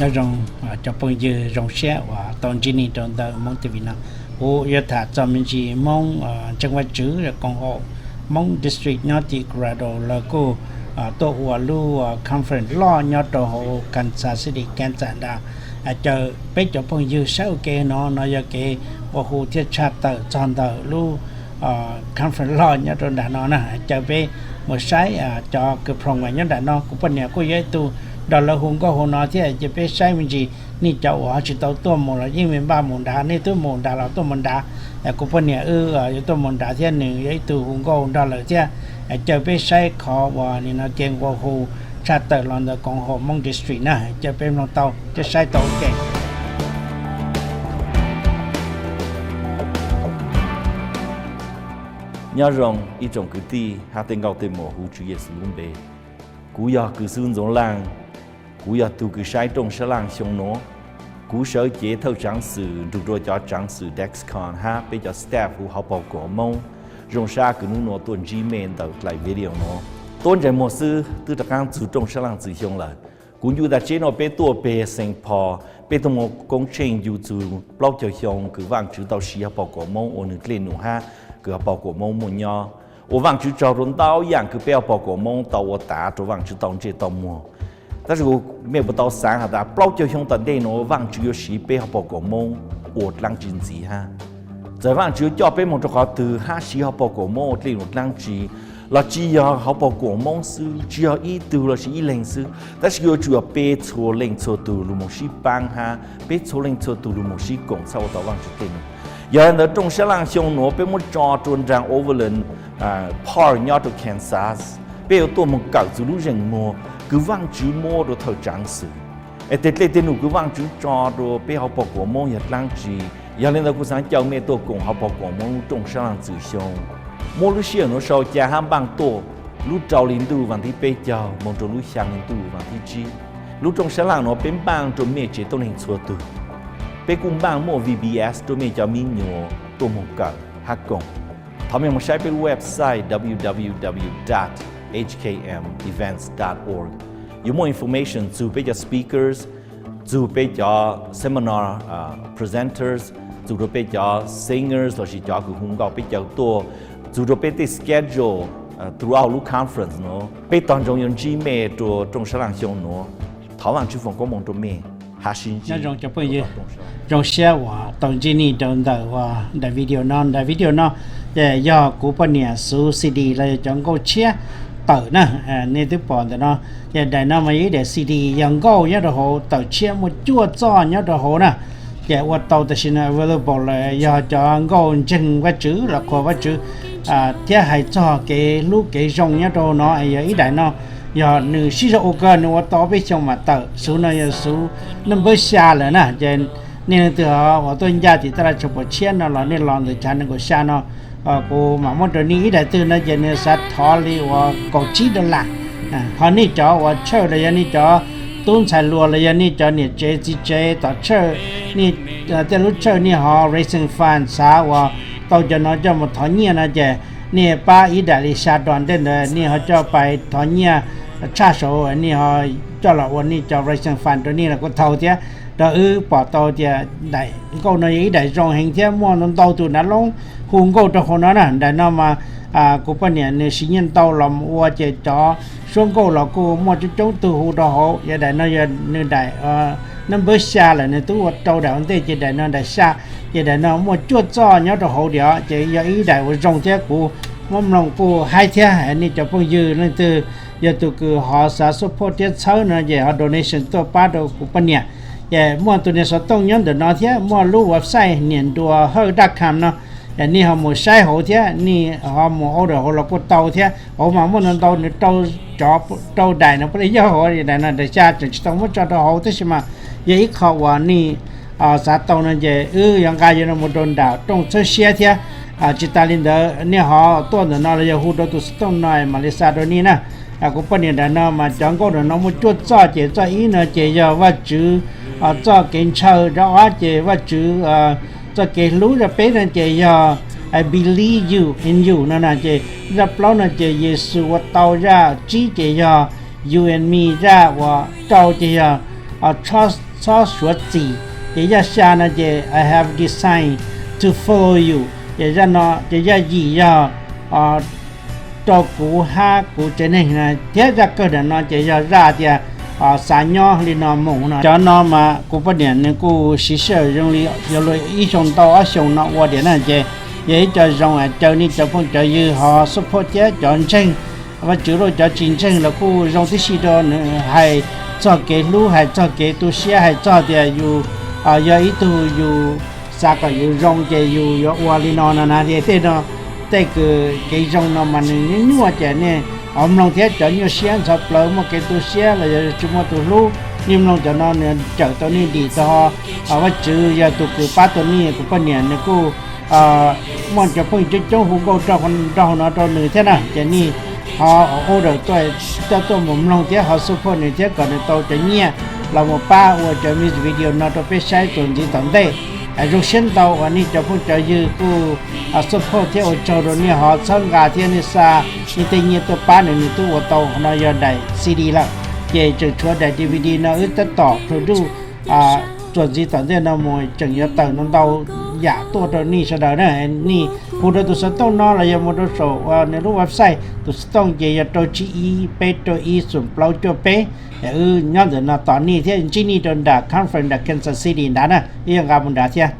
Nyob zoo cov phooj ywg, zoo siab uas tau ntsib nej rau ntawm Hmoob T V no. Kuv yuav tham txog me ntsis Hmoob ntseeg Vajtswv koom haum Hmoob District nyob tim Colorado lawv kuj tuaj ua lub conference loj nyob rau hauv Kansas City, Kansas ntag. Caw peb cov phooj ywg saib ua ke no, no yog kev ua hu thiab tshaj tawm txog ntawm lub conference loj nyob rau nram no na. Caw peb mus saib cov kws program nyob nram no. Kuv poj niam kuj yog ib tug nrog lawv hu nkauj hauv no thiab. Caw peb saib me ntsis, nej cov uas ho tsis tau tuaj mus los yeej me npaj mus nrad, nej twb mus nrad los tuaj mus nrad. Kuv poj niam wb yuav tuaj mus nrad thiab nws yog ib tug hu nkauj nrog lawv thiab. Caw peb saib qhov uas nim no kev ua hu tshaj tawm los ntawm koom haum Hmoob District na. Caw peb mloog tau thiab saib tau ua ke. Nyob zoo ib tsoom kwv tij hab tej nkauj tej muam hu Tswv Yexus lub npe. Kuv yog Kws Xwb Ntxoov Laaj. Kuv yog tug kws saib rooj sab laaj xyoo nuav. Kuv sawv cev thawj tsaav xwm nrug rua cov tsaav xwm Dexcon hab peb cov staff hu hauv paus kuam Moob. Zoo sab kws nub nua tuaj ntsib mej ntawm dlaim video nuav. Tuab ntseeg muag xwb twb rov qaab txug rooj sab laaj txug xyoo lawm. Kuv ncu tas tsheb nuav peb tuaj peg Saint Paul, peb tuaj muaj koob tsheej ncu txug plaub caug xyoo kws Vaajtswv tau siv hauv paus kuam Moob ua nwg dlej num hab kws hauv paus kuam Moob muaj nyob, ua Vaajtswv tsaug rua ntau yaam kws peb hauv paus kuam Moob tau ua tav rua Vaajtswv tau ntsej tau muag. Tab sis mej puas tau xaav has tas plaub caug xyoo tom ntej nuav Vaajtswv yuav siv peb hauv paus kuam Moob ua dlaab tsi ntxiv hab? Txawm Vaajtswv yuav coj peb moog rua qhov twg hab siv hauv paus kuam Moob ua dlej num dlaab tsi, los tsi yog hauv paus kuam Moob xwb, tsi yog ib tug lossis ib leeg xwb, tab sis yuav tsum yog peb txhua leej txhua tug lug moog sib paab hab peb txhua leej txhua tug lug moog sib koom txhaj ua tau Vaajtswv dlej num. Yog le ntawd rooj sab laaj xyoo nuav peb muab tso rua nraag Overland Park nyob rua Kansas. Peb yuav tuaj moog kawm txug lub zeem muag kws Vaajtswv muab rua thawj tsaav xwm. Es tej dlej tej num kws Vaajtswv tso rua peb hauv paus kuam Moob yog dlaab tsi? Yog le ntawd kuv xaav caw mej tuaj koom hauv paus kuam Moob lub rooj sab laaj txug xyoo. Muab lub sij hawm nuav sau ca hab npaaj tuaj lub rau hli ntuj vaas thib peb caug moog rua lub xyaa hli ntuj vaas thib tsib. Lub rooj sab laaj nuav peb npaaj rua mej tsev tuab neeg txhua tug. Peb kuj npaaj muaj V B S rua mej cov mi nyuas tuaj moog kawm hab koom. Thov mej moog saib peb lub website w w w dot h k m events dot org. Yuav muaj information txug peb cov speakers, txug peb cov seminar presenters, txug rua peb cov singers lossis cov kws hu nkauj peb caw tuaj, txug rua peb tej schedule throughout lub conference nuav. Peb tog ntsoov yuav ntsib mej rua rooj sab laaj xyoo nuav. Thov Vaajtswv foom koob moov rua mej. Hab sib ntsib. Nyob zoo cov phooj ywg, zoo siab uas tau ntsib nej rau ntawm uas daim video no. Daim video no ces yog kuv poj niam xuv C D los yog cov nkauj tshiab tawm na. Nej twb pom ntawm no, ces daim no mas yog ib daim C D yog nkauj nyob rau hauv tawm tshiab muaj cuaj txoj nyob rau hauv na. Ces ua tau tam sim no available lawm, yog cov nkauj ntseeg Vaajtswv los qhuas Vaajtswv thiab hais txog kev hlub kev zoo nyob rau hauv no. Yog ib daim no yog nws sib zog ua kawg, nws ua tau peb xyoo mam tawm. Xuv no yog xuv number xya lawm na. Ces nej leej twg uas tuaj ncaj tim taj laj tshaj puas tshiab no los nej los ntawm chav nees nkaum xya no, kuv mam muab rau nej. Ib daim twg no ces nws xav thov li uas kaum tsib dollar. Ho nej cov uas church los yog nej cov tub ntxhais hluas los yog nej cov niam tsev txiv tsev tom church, nej tej lub church nej ho raising fund xav uas tau cov no coj mus thov nyiaj no ces nej pab ib daim li xya dollar ntej ntawd nej ho coj pais thov nyiaj tshaj saud, nej ho coj los ua nej cov raising fund rau nej los kuj tau thiab. Rau wb pom tau tias daim nkauj no yog ib daim zoo heev thiab muaj ntau tus nav loob hu nkauj rau hauv no na. Daim no mas kuv poj niam nws siv nyiaj ntau los ua ces cov suab nkauj los kuj muaj coob coob tug hu rau hauv. Yog daim no yog nws daim number xya lawm, nws twb ua rau daim ua ntej ces daim no daim xya. Ces daim no muaj cuaj txoj nyob rau hauv diam, ces yog ib daim uas zoo thiab kuv muab mloog kuj haib thiab. Nej cov phooj ywg leej twg yog tus kws ho xav support thiab txhawb no ces ho donation tuaj pab rau kuv poj niam. Ces muaj tus niag xov tooj nyob ntawm no thiab muaj lub website niam nruas hawj dot com no, nej ho mus saib hauv thiab nej ho mus order hauv los kuj tau thiab. Hauv mas muaj ntau ntau, nws rau cov rau daim no puav leej yog hauv daim no daim xya tseem tsis tau muab tso rau hauv tab sis mas yog ib qho uas nej xav tau no ces wb yuav nqa yuav no mus rau nram rooj txhawb siab thiab. Tsis tas li ntawd nej ho tuaj ntawm no los yog hu rau tus xov tooj no mam li xa rau nej na. Kuv poj niam nram no mas cov nkauj nram no muaj cuaj txoj, ces txoj ib no ces yog Vajtswv txoj kev ntshaw, rau ob ces Vajtswv txoj kev hlub, rau peb no ces yog I believe you in you no na, ces zaj plaub no ces Yexus ua tau, zaj tsib ces yog you and me, zaj uas rau ces yog trust txhob suav txim. Ces yaj xya no ces I have decided to follow you, ces yaj no ces yaj yim yog rau kuv hab kuv tsev neeg no, thiab zaj kawg ntawm no ces yog zaj tias xav nyob li no mus no. Cov no mas kuv poj niam nws kuj siv sij hawm zoo li yuav luag ib xyoo ntau ob xyoos no ua tiag na. Ces yog ib co zoo caw nej cov phooj cov ywg ho support thiab cov ntseeg Vajtswv lauj, cov tsis ntseeg los kuj zoo tib si rau nws hais txog kev hlub, hais txog kev tu siab, hais txog tias yus yog ib tug yus xav kom yus zoo ces yus yuav ua li no no na. Tej no, tej kws kev zoo no mas nws nyuaj nyuaj ces nej ho mloog thiab. Cov nyuaj siab ntxhov plawv muaj kev tu siab los yog tsis muaj tus hlub, nej mloog cov no nws cawm tau nej dim tau. Vajtswv yog tus kws pab tau nej. Kuv poj niam nws kuj muaj cov phooj ywg coob coob hu nkauj nraug no rau nws thiab na, ces nej ho order tuaj, tuaj mus mloog thiab ho support nws thiab kom nws tau cov nyiaj los mus pab ua cov music video no rau peb saib txuas ntxiv tom ntej. Zoo siab ntau uas nej cov phooj cov ywg kuj support thiab ua tsaug rau nej ho txhawb nqa thiab nej xa nej tej nyiaj tuaj pab nws, nws twb ua tau no yog daim C D lawm. Ces tseem tshuav daim D V D no wb tab tom produce txuas ntxiv tom ntej no mus tseem yuav tawm ntau ntau yam tuaj rau nej sawv daws na. Nej hu rau tus xov tooj no los yog mus rau saum nws lub website, tus xov tooj ces yog rau tsib ib peb rau ib xoom plaub cuaj peb. Wb nyob ntawm no tos nej thiab ntsib nej rau nram conference nram Kansas City nrad na, wb yuav nqa mus nrad thiab.